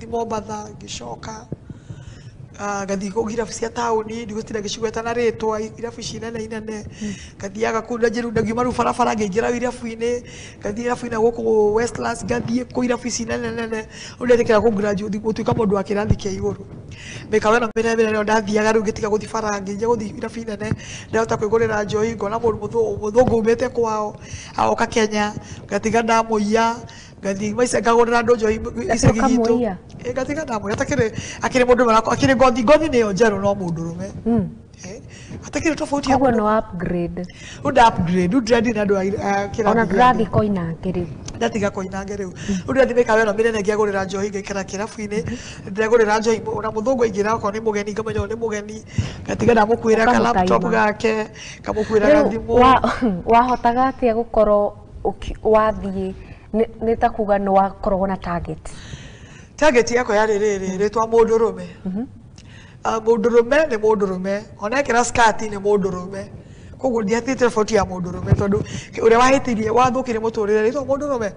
Mombatha, ngĩcoka ngathiĩ kũu irabu cia taũni, ndigũtinda ngĩcigweta na rĩtwa, irabu ici nene inene, ngathiaga kũu na njĩru, ngiuma rĩu barabara ngĩingĩra irabu-inĩ, ngathiĩ irabu-inĩ gũkũ Westlands, ngathiĩ kũu irabu ici nene nene, rĩu ndetĩkĩra kũ graduate gũtuĩka mũndũ wa kĩrathi kĩa igũrũ. Mĩkawa ĩno mĩnene mĩnene nĩyo ndathiaga rĩu ngĩtiga gũthiĩ bara, ngĩnjia gũthiĩ irabu nene, ndahota kwĩgũrĩra njohi, ngona mũndũ mũthũngũ umĩte kwao, agoka Kenya, ngatiga ndamũiya, ngathiĩ maica ngagũrĩra andũ njohi gĩcagi gitũ. Ũkamũiya? Ĩ, ngatiga ndamũiya, atakĩrĩ akĩrĩ mũndũ ũmwe, akĩrĩ ngothi, ngothi nĩyo njerũ no mũndũrũme. Atakĩrĩ tofauti ya Koguo mũndũ. No upgrade. Rĩu nda upgrade, rĩu ndĩrathiĩ na andũ a kĩrathi Ona gĩa thĩ. ndũrathiĩ koinange rĩu. Ndatiga koinange rĩu. Rĩu ndĩrathiĩ mĩkawa ĩno mĩnene ngĩagũrĩra njohi, ngaikara kĩrabu-inĩ, ndĩragũrĩra njohi na mũthũngũ aingĩra okorwo nĩ mũgeni ngamenya ũyũ nĩ mũgeni, ngatiga ndamũkuĩra ka laptop Ũkamũtaima. gake, ngamũkuĩra Rĩu gathimũ. Wahotaga atĩa gũkorwo wathiĩ nĩ ta kuga nĩ wakoragwo na target? Target yakwa yarĩ rĩrĩ, rĩtwa mũndũrũme. Mũndũrũme nĩ mũndũrũme, ona ekĩra skirt nĩ mũndũrũme, koguo ndiatĩte tofauti ya mũndũrũme, tondũ ũrĩa wahĩtirie wathũkirie mũtũrĩre rĩtwa mũndũrũme,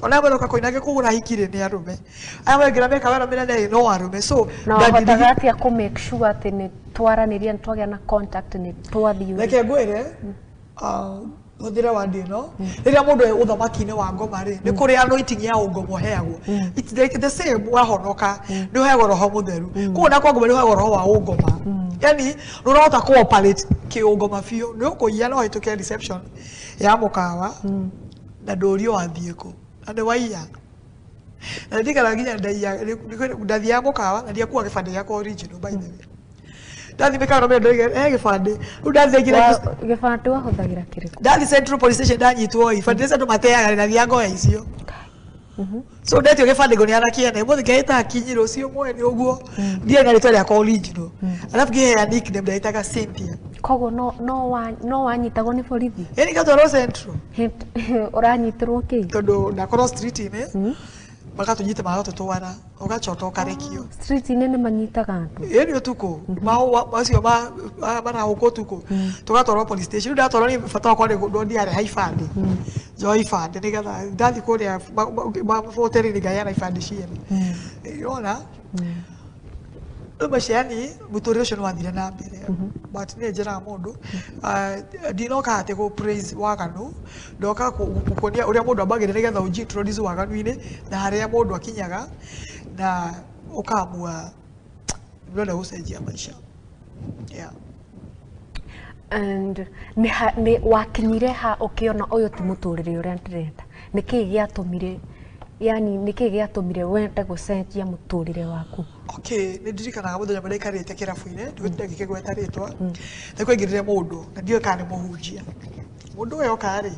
tondũ aya maroka koinange kũgũra hiki rĩ nĩ arũme, aya maingĩra mĩkawa ĩno mĩnene rĩ no arũme, so Na wahotaga atĩa kũ make sure atĩ nĩ twaranĩria, nĩ twagĩa na contact, nĩ twathiĩ? Reke ngwĩre, hũthĩre wandi ĩno, rĩrĩa mũndũ e ũthamaki-inĩ wa ngoma rĩ, nĩ kũrĩ anointing ya ũngoma ũheagwo. It's like the same, wahonoka nĩ ũheagwo roho mũtheru, koguo na kwa ngoma nĩ ũheagwo roho wa ũngoma, yani nĩ ũrahota kũ operate kĩũngoma biũ. Nĩ ũkũiya no ũhĩtũke reception ya mũkawa na ndũrio wathiĩ kũ na nĩ waiya. Na ndirikanaga nginya ndaiya, ndathiaga mũkawa na ndiakuaga gĩbandĩ gĩakwa original. By the way, ndathiĩ mĩkawa no mĩndũ he gĩbandĩ, rĩu ndathiĩ nginya Gĩbandĩ wahũthagĩra kĩrĩkũ? Ndathi Central Police Station ndanyitwo, ibandĩ icio andũ mateaga, ndathiaga ngoya icio. So ndetio gĩbandĩ ngũneana kĩene, ũmũthĩ ngehĩta akinyi, rũciũ mwene ũguo ndiarĩ na rĩtwa rĩakwa original, alafu ngĩhea nickname, ndaĩtaga Cynthia. Koguo no wanyitagwo nĩ borithi? Ĩni, ngatwarwo Central. Ũranyitirwo kĩ? Tondũ ndakorwo street-inĩ, magatũnyita, magatũtwara, ũgacota ũkarekio. Street-inĩ nĩ manyitaga andũ? Ĩni, ũtukũ macio marahũka ũtukũ, tũgatwarwo police station. Rĩu ndatwarwo nĩ bata wakwa nĩ ndiareha ibandĩ, njoe ibandĩ nĩgetha ndathiĩ kũrĩa hoteli-inĩ ngaheana ibandĩ ciene, ũrona. Rĩu maica, yani mũtũrĩre ũcio nĩ wathire na mbere, but niĩ njĩraga mũndũ, ndinoka atĩ gũ praise waganu, ndoka gũkuonia ũrĩa mũndũ ambagĩrĩra nĩgetha ũnji introduce waganu-inĩ na harĩa mũndũ akinyaga na ũkamua ndĩrenda gũcenjia maica, yeah. And nĩ wakinyire ha ũkĩona ũyũ ti mũtũrĩre ũrĩa ndĩrenda? Nĩ kĩĩ gĩatũmire, yani nĩ kĩĩ gĩatũmire wende gũcenjia mũtũrĩre waku? Okay, nĩ ndirikanaga mũthenya ũmwe ndaikarĩte kĩrabu-inĩ, ndigũtinda ngĩkĩgweta rĩtwa, nĩ kwaingĩrire mũndũ na ndiũĩ kana nĩ mũhunjia. Mũndũ ũyũ oka rĩ,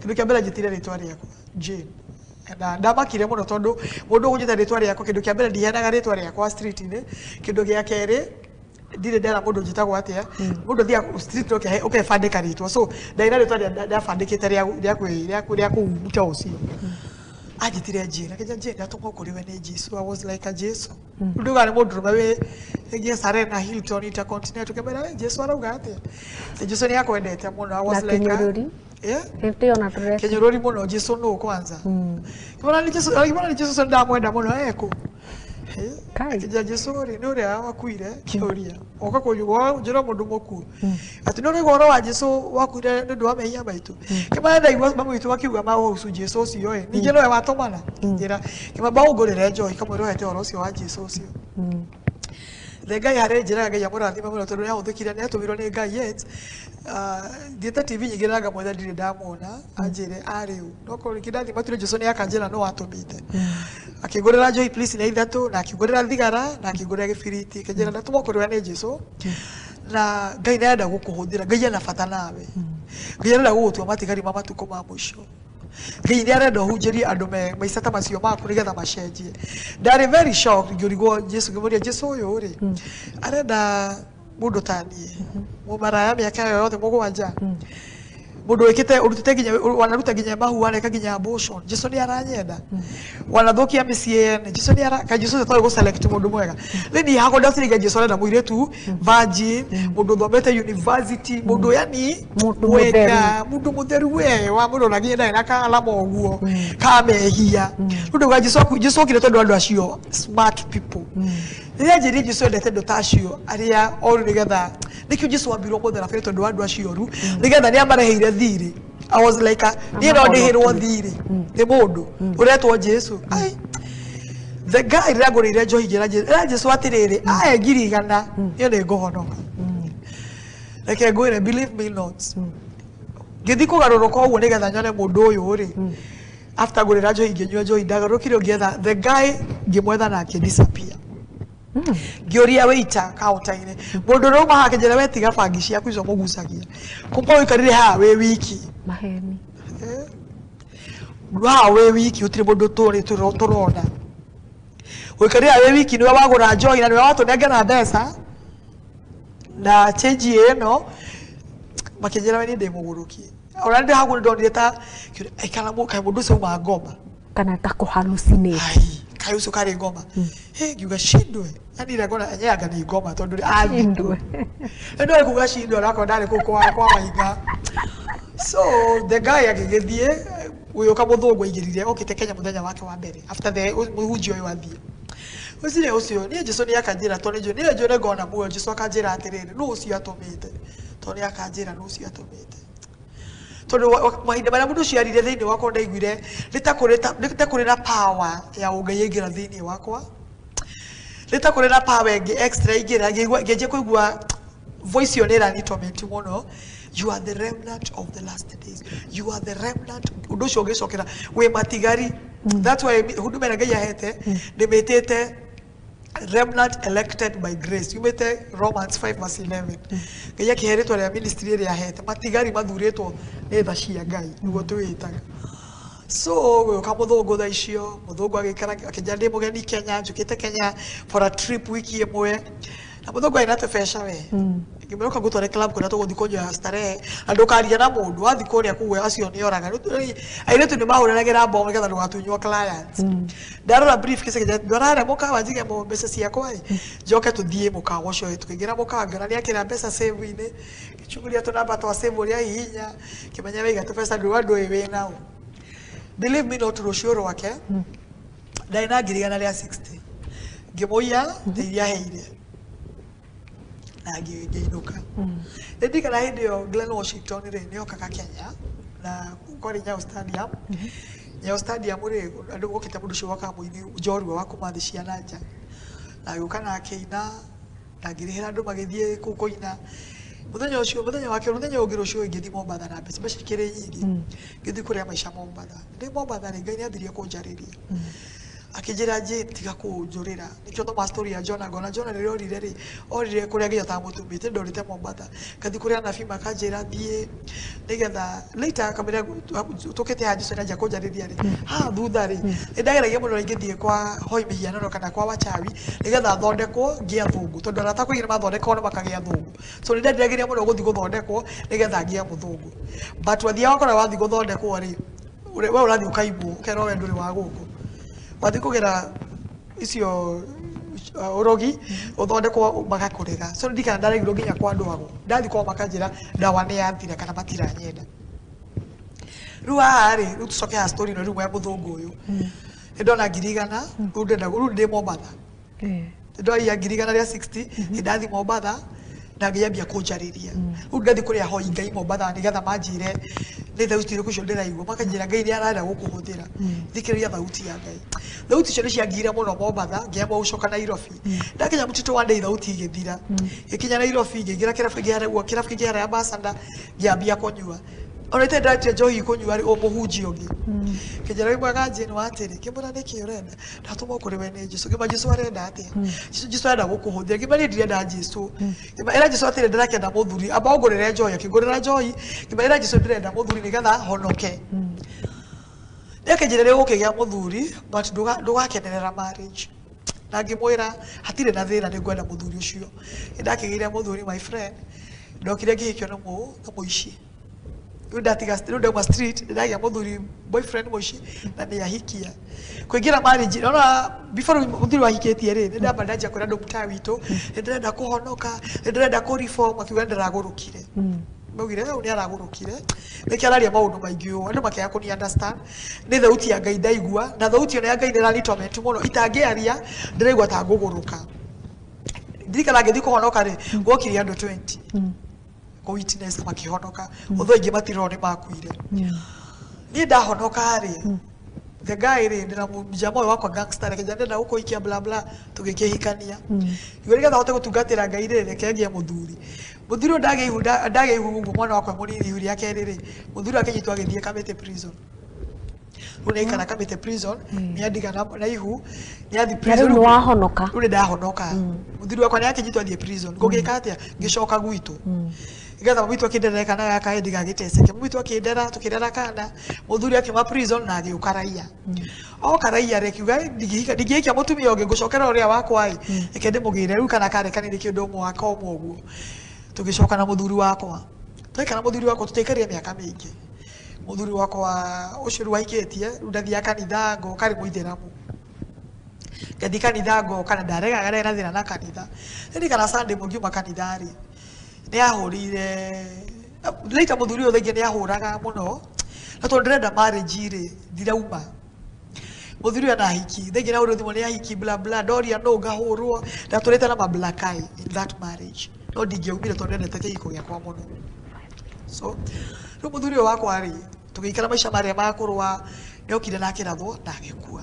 kĩndũ kĩa mbere anjĩtire rĩtwa rĩakwa, Jane, na ndamakire mũno tondũ mũndũ ũkũnjĩta rĩtwa rĩakwa, kĩndũ kĩa mbere ndiheanaga rĩtwa rĩakwa street-inĩ, kĩndũ gĩa kerĩ ndirĩ ndera mũndũ njĩtagwo atĩa. Mũndũ athiaga street ũkebandĩka rĩtwa, so ndarĩ na rĩtwa ndabandĩkĩte rĩa kũu ũcio. Anjĩtire Jane, akĩnjĩra, "Jane, ndatũmwo kũrĩ we nĩ Jesu." I was like, "A Jesu?" Rĩu nduga nĩ mũndũrũme wĩ rĩngĩ Serena, Hilton, Intercontinental, kĩmera, "We Jesu arauga atĩa?" Atĩ Jesu nĩ akwendete mũno. I was Na like, kĩnyũrũri? Yeah. Hĩndĩ ĩyo na tũreka Kĩnyũrũri mũno. Jesu nũ kwanza? Kĩmera nĩ Jesu, kĩmera nĩ Jesu ũcio ndamwenda mũno ekũ. Kai. Akĩnjĩra Jesu rĩ nĩ ũrĩa wakuire, kĩũria oka kũnjĩra mũndũ mũkuũ atĩ nĩ ũraigua ũhoro wa Jesu wakuire nĩ ũndũ wa mehia maitũ. Kĩmera ndaigua mami witũ akiuga maũhusu Jesu ũcio ĩ, ningĩ nowe watũmana njĩra kĩmamba ũngũrĩre njohi, kamwĩra ũhete ũhoro ũcio wa Jesu ũcio. The Ngai harĩ njĩra, Ngai amũrathime mũno tondũ nĩ ahũthĩkire, nĩ atũmirwo nĩ Ngai. Yet thiĩte TV nyingĩ na ngamwetha, ndirĩ ndamwona anjĩre arĩ ũ, no korwo rĩngĩ ndathiĩ matire Jesu nĩ akanjĩra no atũmĩte. Akĩngũrĩra njohi please na ithatũ, na akĩngũrĩra thigara, na akĩngũrĩra gĩbiriti, akĩnjĩra ndatũmwo kũrĩ we nĩ Jesu na Ngai nĩ arenda gũkũhũthĩra, Ngai ena bata nawe, Ngai arenda gũgũtua matigari ma matukũ ma mũico, Ngai nĩ arenda ũhunjĩrie andũ me maica ta macio maku nĩgetha macenjie. Ndarĩ very shocked, ngĩũrigwo Jesu, ngĩmũria Jesu ũyũ rĩ arenda mũndũ ta niĩ, mũmaraya mĩaka ĩyo yothe 7. Mundu wikite urutite nginya wanaruta nginya mahu areka nginya abortion. Jesu ni aranyenda. Wanathukia mĩciĩ yene. Jesu ni ara ka Jesu to go select mundu mwega. Rĩu niĩ hakwa ndatirĩga Jesu arenda mũirĩtu virgin, mundu ũthomete university, mundu yani Mundu mwega, mundu mutheru we wa mundu na nginya ndarĩ na kalama ũguo ka mehia. Rĩu ndauga Jesu Jesu okire tondũ andũ acio smart people. Rĩrĩa njĩrire Jesu endete andũ ta acio arĩa oru nĩgetha nĩkĩo Jesu ambirwo mũtharaba-inĩ tondũ wa andũ acio oru nĩgetha nĩ amareheire thirĩ. I was like niĩ no ndĩhĩrwo thirĩ nĩ mũndũ ũretwo Jesu. Ai, the guy rĩrĩa ngũrĩire njohi ngĩra Jesu, ĩra Jesu atĩrĩrĩ ahe 100,000 niĩ nĩ ngũhonoka. Reke ngwĩre, believe me not, ngĩthiĩ kũgarũrũka ũguo nĩgetha nyone mũndũ ũyũ rĩ, after ngũrĩra njohi ngĩnyua njohi ndagarũrũkire ngĩetha the guy, ngĩmwetha na akĩ disappear. Ngĩũria waiter counter-inĩ, mũndũ ũrĩa uma haha, akĩnjĩra we tiga bangi ciaku icio mũgucagia, kumbe ũikarire haha wĩ wiki. Maheni. Haha wĩ wiki gũtirĩ mũndũ tũrĩ tũrona ũikarire haha wĩ wiki, nĩwe wagũra njohi na nĩwe watũnengera mbeca na change ĩno. Makĩnjĩra we niĩ ndĩ mũgũrũki, ona ndĩ hau ndonire ta aikara kaĩ mũndũ ũcio uma ngoma Kana ta kũhalucinate. Ai, kaĩ ũcio karĩ ngoma. Hĩ, ngiuga shindwe, yani ile ngona enyewe ni ngoma tondũ Shindwe. Ndio kuga shindwe onakorwo ndarĩ kũu kwa Wahiga. So the guy agĩgĩthiĩ gũgĩũka mũthũngũ aingĩrire okĩte Kenya mũthenya wake wa mbere after the mũhunjia ũyũ athiĩ. Ũcire ũcio niĩ Jesu nĩ akanjĩra tondũ nĩ niĩ njũĩ ngona muoyo. Jesu akanjĩra atĩrĩrĩ, nũ ũcio atũmĩte, tondũ nĩ akanjĩra nũ ũcio atũmĩte, tondũ mahinda marĩa mũndũ ũcio arire thĩinĩ wakwa ndaiguire nĩ ta kũrĩ na power ya ũngai yaingĩra thĩinĩ wakwa, nĩ ta kũrĩ na power ĩngĩ extra yaingĩra, ngĩanjia kũigua voice ĩyo nĩ ĩrani torment mũno. You are the remnant of the last days, you are the remnant. Ũndũ ũcio ũngĩcokera wĩ matigari. That's why huduma ĩrĩa Ngai ahete ndĩmĩtĩte remnant elected by grace, yumĩte Romans 5 verse 11. Ngai akĩhe rĩtwa rĩa ministry ĩrĩa ahete matigari mathurĩtwo nĩ tha cia Ngai, nĩguo twĩĩtaga. So gũgĩũka mũthũngũ thaa icio, mũthũngũ agĩikara akĩnjĩra ndĩ mũgeni Kenya, njũkĩte Kenya for a trip wiki ĩmwe, na mũthũngũ arĩ na tũbeca we. Ngĩmwĩra ũka ngũtware club kũrĩa tũgũthiĩ kũnyua starehe na ndũkaria na mũndũ wathiĩ kũrĩa kũu acio nĩ oraga. Airĩtu nĩ mahũranagĩra mbomo nĩgetha ndũgatunywo clients. Ndarora briefcase kĩnjĩra ndwara mũkawa njige mbeca ciakwa ĩ, njoke tũthiĩ mũkawa ũcio. Tũkĩingĩra mũkawa ngĩona nĩ akĩra mbeca save-inĩ, ngĩchungulia tũnamba twa save ũrĩa hihinya, ngĩmenya waiga tũbeca ndũĩ ndũĩ wĩ nao. Believe me not, rũciũ rwake ndarĩ na 160,000, ngĩmũiya nĩ iria aheire na ngĩinũka. Nĩ ndirikana hĩndĩ ĩyo Glen Washington rĩ nĩ okaga Kenya na kwarĩ Nyayo Stadium. Nyayo Stadium rĩ, andũ gũkĩte mũndũ ũcio wokaga mũini njorua wa kuma thĩ cia nanja, na agĩũka na akĩina na ngĩrĩhĩra andũ magĩthiĩ kũu kũina mũthenya ũcio, mũthenya wake, mũthenya ũngĩ rũciũ ngĩthiĩ Mombatha na mbeca, mbeca ikĩrĩ nyingĩ, ngĩthiĩ kũrĩa maica Mombatha. Ndĩ Mombatha rĩ, Ngai nĩ ambirie kũnjarĩria akĩnjĩra Jane tiga kũnjũrĩra. Nĩkĩo thoma story ya Jona, ngona Jona rĩrĩa orire rĩ, orire kũrĩa Ngai atamũtũmĩte. Ndorĩte Mombatha ngathiĩ kũrĩa anabii makanjĩra thiĩ nĩgetha later kamĩra tũkĩte haha Jesũ nĩanjia kũnjarĩria rĩ, haha thutha rĩ nĩ ndageragia mũno ingĩthiĩ kwa hoi mĩhianano kana kwa wachawi nĩgetha thondekwo ngĩe athũngũ, tondũ arata akwa aingĩ nĩ mathondekwo na makagĩa athũngũ. So nĩ ndendiragĩria mũno gũthiĩ gũthondekwo nĩgetha ngĩe mũthũngũ, but wathiaga wakora wathiĩ gũthondekwo rĩ, we ũrathiĩ ũkaimwo, ũkerwo we ndũrĩ wa gũkũ, wathiĩ kũgera icio ũrogi ũthondekwo magakũrega. So ndikana ndaregirwo nginya kwa andũ ago, ndathiĩ kwao makanjĩra ndawa nĩ yathira kana matiranyenda. Rĩu haha rĩ, rĩu tũcoke haha story ĩno rĩu ya mũthũngũ ũyũ, nĩ ndona 100,000 rĩu ndĩrenda rĩu ndĩ Mombatha, ndoia 160,000, nĩ ndathiĩ Mombatha na ngĩambia kũnjarĩria. Rĩu ndathiĩ kũrĩa hoi Ngai Mombatha nĩgetha manjĩre nĩ thauti irĩkũ icio ndĩraigua, makanjĩra Ngai nĩ arenda gũkũhũthĩra, thikĩrĩria thauti ya Ngai. Thauti icio nĩ ciangire mũno Mombatha, ngĩamua gũcoka Nairobi. Ndakinya mũtitũ wa Ndei thauti igĩthira, ngĩkinya Nairobi ngĩingĩra kĩrabu kĩngĩ kĩrabu kĩngĩ harĩa Ambassador, ngĩambia kũnyua ona itarĩ ndatia njohi kũnyua rĩ, o mũhunjia ũngĩ kĩnjĩra wĩ mwega Jane wa atĩrĩ, ngĩmwĩra nĩkĩ ũrenda, ndatũmwo kũrĩ we nĩ Jesũ. Ngĩmwĩra Jesũ arenda atĩa? Jesũ arenda gũkũhũthĩra. Ngĩmwĩra niĩ ndirenda Jesũ. Ngĩmwĩra ĩra Jesũ atĩrĩ ndĩrakĩenda mũthuri, amba ũngũrĩre njohi. Akĩngũrĩra njohi. Ngĩmwĩra ĩra Jesũ ndĩrenda mũthuri nĩgetha honoke. Nĩakĩnjĩra nĩ ũgũkĩgĩa mũthuri but ndũgakenerera marriage, na ngĩmwĩra hatirĩ na thĩna, nĩ ngwenda mũthuri ũcio. Nĩndakĩgĩire mũthuri, my friend, ndokire ngĩhikio nĩ mũici. Rĩu ndatiga, rĩu ndauma street, ndagĩa mũthuri, boyfriend mũici, na nĩ ahikia kũingĩra marriage. Nona before mũthuri wahikĩtie rĩ, nĩ ndamba ndanjia kwĩra andũ mtaa witũ nĩ ndĩrenda kũhonoka, nĩ ndĩrenda kũ reform. Akiuga ndĩragũrũkire, maugire rĩu nĩ aragũrũkire, nĩkĩo araria maũndũ maingĩ ũũ. Andũ makĩaga kũni understand nĩ thauti ya Ngai ndaigua, na thauti ĩno ya Ngai nĩ ĩrani torment mũno, itangĩaria ndĩraigua ta ngũgũrũka. Ndirikana ngĩthiĩ kũhonoka rĩ, gwokire andũ 20 kũ witness makĩhonoka, ũthũ aingĩ matiroo nĩ makuire. Niĩ ndahonoka rĩ, the guy rĩ, ndĩna mjamaa ũyũ wakwa gangster, reke ndĩrenda gũkũhikia, bla bla, tũgĩkĩhikania. Niguo nĩgetha hote gũtungatĩra Ngai rĩ, reke ngĩe mũthuri. Mũthuri ũyũ ndagĩa ihu, ndagĩa ihu ũguo, mwana wakwa mũnini, ihu rĩa kerĩ rĩ, mũthuri ũyũ akĩnyitwo agĩthiĩ Kamĩtĩ prison. Rĩu nĩ aikara Kamĩtĩ prison, nĩ andiga na ihu, nĩ athi Na prison. rĩu nĩ wahonoka. Rĩu nĩ ndahonoka. Mũthuri wakwa nĩ akĩnyitwo athiĩ prison. Ngũgĩka atĩa? Ngĩcoka gwitũ nĩgetha mami witũ akĩndera kana gaka ndigagĩteceke. Mami witũ akĩndera, tũkĩrera kana. Mũthuri akiuma prison na agĩũka raia. Oka raia rĩ, akiuga ndingĩhikia mũtumia ũngĩ, ngũcokera ũrĩa wakwa ĩ, reke ndĩmũgĩre rĩu kana karĩ kanini kĩndũ mwaka ũmwe ũguo. Tũgĩcoka na mũthuri wakwa, twaikara mũthuri wakwa, tũtiaikarire mĩaka mĩingĩ. Mũthuri wakwa ũcio rĩu ahikĩtie, rĩu ndathiaga kanitha ngoka, rĩ mũithĩramu, ngathiĩ kanitha ngoka, na ndaregaga ndarĩ na thĩna na kanitha. Ndirikana Sunday mũngiuma kanitha rĩ, nĩ ahũrire later. Mũthuri ũyũ thaingĩ nĩ ahũraga mũno, na tondũ ndĩrenda marriage rĩ, ndirauma. Mũthuri ũyũ anahiki thaingĩ, na thimũ nĩ ahiki, bla bla, ndoria no ngahũrwo. Ndatũrĩte na ma black eye in that marriage, no ndingĩaumire tondũ ndendete kĩhiko gĩakwa mũno. So rĩu mũthuri ũyũ wakwa rĩ, tũgĩikara maica marĩa ma kũrũa, nĩ okire na akĩrathwo na agĩkua.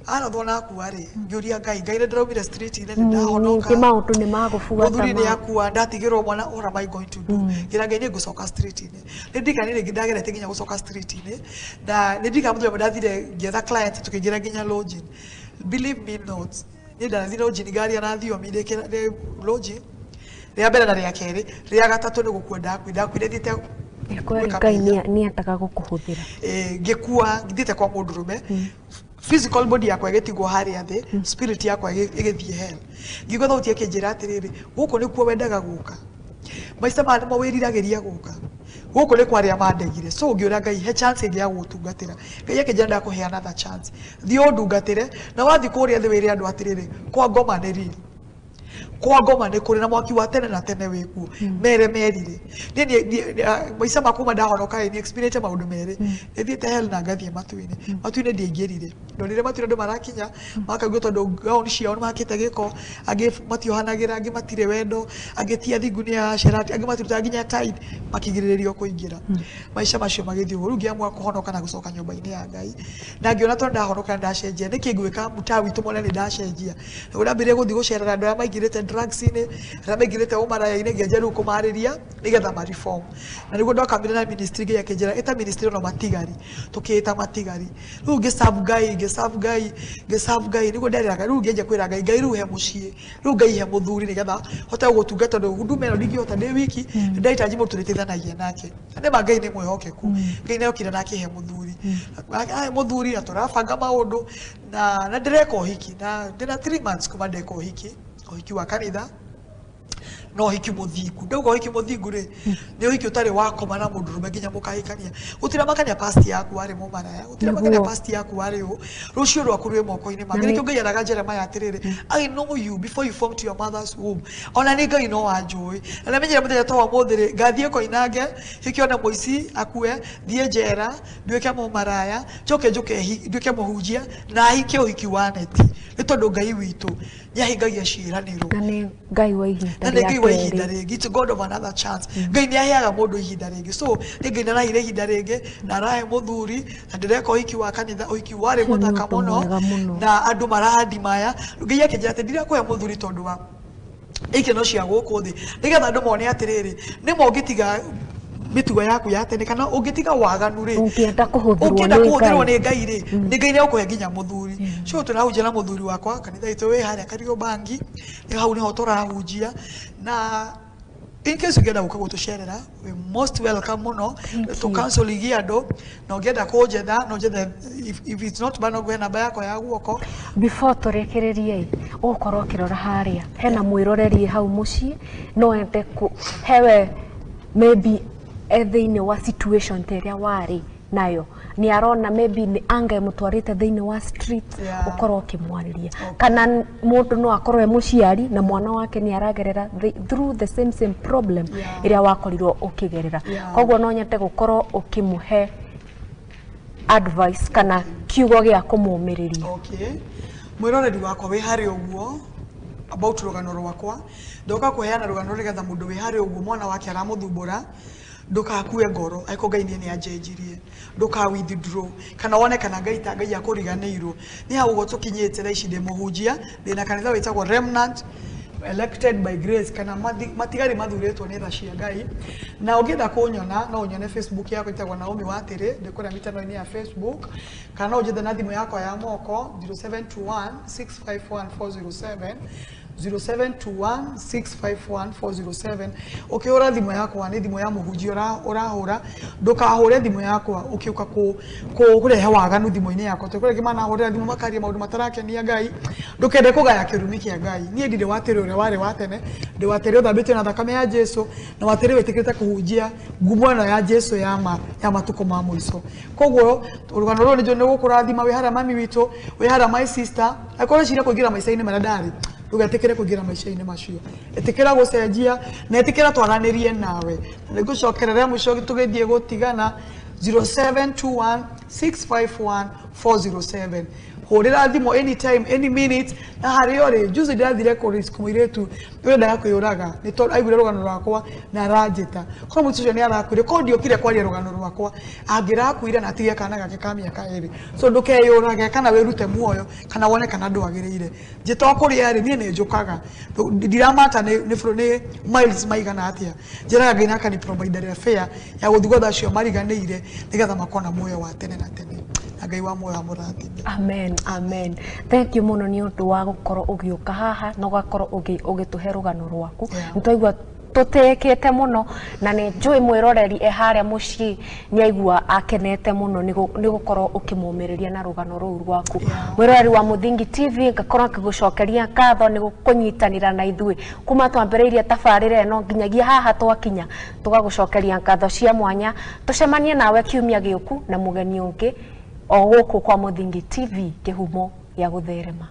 Arathwo na akua rĩ, ngĩũria Ngai, Ngai, nĩ ndĩraumire street-inĩ, nĩ ndahonoka. Ningĩ maũndũ nĩ magũbuata. Mũthuri nĩ akua, ndatigĩrwo mwana, what am I going to do? Ngĩra Ngai nĩ ngũcoka street-inĩ. Nĩ ndirikana nĩ ndagerete nginya gũcoka street-inĩ, na nĩ ndirikana mũthenya ũmwe ndathire ngĩetha client, tũkĩingĩra nginya lodging. Believe me not, niĩ ndathire lodging ngaria na thiomi ndĩ lodging rĩa mbere na rĩa kerĩ, rĩa gatatũ nĩ gũkua ndakuire. Ndakuire thiĩte Kweli gwĩka Ngai mehia. nĩ endaga gũkũhũthĩra. Ngĩkua thiĩte kwa mũndũrũme, physical body yakwa ĩgĩtigwo harĩa thĩ, spirit yakwa ĩgĩthiĩ hell. Ngĩigua thauti ĩkĩnjĩra atĩrĩrĩ, gũkũ nĩkuo wendaga gũka, maica maya nĩmo wĩriragĩria gũka, gũkũ nĩ kwa arĩa mandegire. So ngĩũra Ngai, he chance ĩngĩ ya gũgũtungatĩra. Ngai akĩnjĩra ndakũhe another chance, thiĩ ũndungatĩre, na wathiĩ kũrĩa thĩ wĩre andũ atĩrĩrĩ, kwa ngoma nĩ riri, kwa ngoma nĩ kũrĩ na mwaki wa tene na tene wĩkuo. Mere merire niĩ maica makuma ndahonoka ĩ, nĩ experience maũndũ merĩ, nĩ thiĩte hell na ngathiĩ matu-inĩ. Matu-inĩ ndiaingĩrire, ndonire matu-inĩ andũ marakinya makaigua tondũ gaoni ciao nĩ makĩte gĩko, angĩ matiohanagĩra, angĩ matirĩ wendo, angĩ ti athingu, nĩ acerati, angĩ matirutaga nginya tithe, makĩgirĩrĩrio kũingĩra. Maica macio magĩthiĩ ũguo. Rĩu ngĩamua kũhonoka na gũcoka nyũmba-inĩ ya Ngai, na ngĩona tondũ ndahonoka na ndacenjia, nĩkĩ ngwĩka mũtaa witũ mone nĩ ndacenjia? Nĩguo ndambĩrĩria gũthiĩ gũcerera andũ arĩa maingĩrĩte drugs-inĩ, arĩa maingĩrĩte ũmaraya-inĩ, ngĩanjia rĩu kũmarĩria nĩgetha ma reform. Na nĩguo ndokamire na ministry, Ngai akĩnjĩra ĩta ministry ĩno matigari, tũkĩĩta matigari. Rĩu ngĩserve Ngai, ngĩserve Ngai, ngĩserve Ngai. Nĩguo nderĩraga rĩu ngĩanjia kwĩra Ngai, Ngai, rĩu he mũciĩ, rĩu Ngai he mũthuri nĩgetha hote gũgũtungata, tondũ huduma ĩno ndingĩhota ndĩ wiki, ndahitaji mũndũ tũrĩteithanagia nake. Na nĩma Ngai nĩ mwĩhokeku. Ngai nĩ okire na akĩhe mũthuri, ahe mũthuri, na tũrabanga maũndũ na ndĩreka ũhiki, na ndĩna 3 months kuma ndeka ũhiki, ũhiki wa kanitha, no ũhiki mũthingu. Ndauga ũhiki mũthingu rĩ, nĩ ũhiki ũtarĩ wakoma na mũndũrũme nginya mũkahikania. Gũtiramakania past yaku warĩ mũmaraya, gũtiramakania past yaku warĩ ũ, rũciũ rwaku rwĩ moko-inĩ make. Na Nĩkĩo Ngai eraga Jeremiah atĩrĩrĩ, "I know you before you formed your mother's womb." Ona nĩ Ngai no wanjũĩ na nĩamenyire mũthenya ta wa ũmũthĩ rĩ, ngathiĩ koinange hikio na mũici, akue, thiĩ njera, nduĩke mũmaraya, njoke njũke nduĩke mũhunjia na hike ũhiki wa neti, nĩ tondũ Ngai witũ nĩ ahingagia ciĩranĩro. Na nĩ Ngai wa ihinda Na nĩ rĩa Ngai wa ihinda kerĩ. rĩngĩ. It's God of another chance. Ngai nĩ aheaga mũndũ ihinda rĩngĩ. So nĩ Ngai nĩ arahire ihinda rĩngĩ na arahe mũthuri, na ndĩreka ũhiki wa kanitha, ũhiki warĩ Ũcio nĩ mũthaka ũndũ mũno mwega mũno. Na andũ marandimaya. Ngai akĩnjĩra atĩ ndirakũhe mũthuri tondũ wa ikeno cia gũkũ thĩ, nĩgetha andũ mone atĩrĩrĩ, nĩma ũngĩtiga mĩtugo yaku ya tene kana ũngĩtiga waganu rĩ, Ũngĩenda kũhũthĩrwo ũngĩenda nĩ kũhũthĩrwo Ngai. nĩ Ngai rĩ, nĩ Ngai nĩ egũkũhe nginya mũthuri. So tũrahunjia na mũthuri wakwa kanitha itũ wĩ harĩa Kariobangi, nĩ hau nĩho tũrahunjia. Na in case ũngĩenda gũka gũtũcerera, we most welcome mũno. Thank you. Tũkancoligi andũ, na ũngĩenda kũnjetha no njethe. If it's not bad, no ngũhe namba yakwa ya guoko. Before tũrĩkĩrĩrie, ũgũkorwo ũkĩrora harĩa hena mwĩroreri hau mũciĩ, no ende kũ hewe maybe e thĩinĩ wa situation ta ĩrĩa warĩ nayo, nĩ arona maybe nĩ anga ĩmũtwarĩte thĩinĩ wa street, ũkorwo ũkĩmwarĩria. Kana mũndũ no akorwo e mũciari na mwana wake nĩ aragerera through the same problem ĩrĩa wakorirwo ũkĩgerera. Koguo no nyende gũkorwo ũkĩmũhe advice kana kiugo gĩa kũmũmĩrĩria. Okay. Mwĩroreri wakwa wĩ harĩa ũguo about rũgano rwakwa, ndoka kũheana rũgano nĩgetha mũndũ wĩ harĩa ũguo mwana wake aramũthumbũra, ndũgakue ngoro angĩkorwo Ngai niĩ nĩ anjenjirie, ndũka withdraw kana wone kana Ngai ta Ngai akũriganĩirwo. Nĩ hau ũguo tũkinyĩte thaa ici ndĩ mũhunjia, ndĩna kanitha wĩtagwo Remnant Elected by Grace, kana matigari mathurĩtwo nĩ tha cia Ngai. Na ũngĩenda kũnyona no ũnyone Facebook yakwa ĩtagwo Naomi Watĩrĩ, ndĩ kũrĩa mĩtandao-inĩ ya Facebook, kana no ũnjethe na thimũ yakwa ya moko 0721 651 407, 0721 651 407. Ũkĩhũra thimũ yakwa nĩ thimũ ya mũhunjia ũrahũra, ndũkahũre thimũ yakwa ũkĩũka kũrehe waganu thimũ-inĩ yakwa, tondũ kũrĩ angĩ manahũrĩra thimũ makaria maũndũ matarakenia Ngai. Ndũkende kũgaya kĩrumi kĩa Ngai. Niĩ ndirĩ Watĩrĩ ũrĩa warĩ wa tene, ndĩ Watĩrĩ ũthambĩtio na thakame ya Jesu, na Watĩrĩ wĩtĩkĩrĩte kũhunjia ngumo ĩno ya Jesu ya ma ya matukũ ma mũico. Koguo rũgano rũrũ nĩ gũkũrathima wĩ harĩa mami witũ, wĩ harĩa my sister, angĩkorwo ũreciria kũingĩra maica-inĩ marĩa ndarĩ, ndũgetĩkĩre kũingĩra maica-inĩ macio. Ĩtĩkĩra gũcenjia na ĩtĩkĩra twaranĩrie nawe. Na nĩngũcokerera mũico tũgĩthiĩ gũtigana 0721 651 407. Hũrĩra thimũ anytime any minute. Na harĩa ũrĩ, juzi ndĩrathire kũ mũirĩtu ũrendaga kwĩyũraga nĩ tondũ aiguire rũgano rwakwa na aranjĩta. Korwo mũirĩtu ũcio nĩ arakuire, korwo ndiokire kwaria rũgano rwakwa, angĩrakuire na atige kana gake ka mĩaka 2. So ndũkeyũrage kana wĩrute muoyo kana wone kana ndwagĩrĩire. Njĩta o kũrĩa rĩ, niĩ nĩ njũkaga, ndiramata nĩ miles maigana atĩa, njĩraga Ngai naka ni provider ya fair ya gũthiĩ gwetha acio mariganĩire nĩgetha makona muoyo wa tene na tene. Na Ngai wa muoyo amũrathime. Amen, amen. Thank you mũno nĩ ũndũ wa gũkorwo ũgĩũka haha na ũgakorwo ũgĩtũhe rũgano rwaku. Nĩ twaigua tũtĩĩkĩte mũno na nĩ njũĩ mwĩroreri e harĩa mũciĩ nĩ aigua akenete mũno nĩ gũkorwo ũkĩmũmĩrĩria na rũgano rũu rwaku. Mwĩroreri wa Mũthingi TV, ngakorwo ngĩgũcokeria ngatho nĩ kũnyitanĩra na ithuĩ kuma twambĩrĩirie tabarĩra ĩno nginyagia haha twakinya, tũgagũcokeria ngatho cia mwanya. Tũcemanie nawe kiumia gĩũku na mũgeni ũngĩ o gũkũ kwa Mũthingi TV, kĩhumo gĩa gũtherema.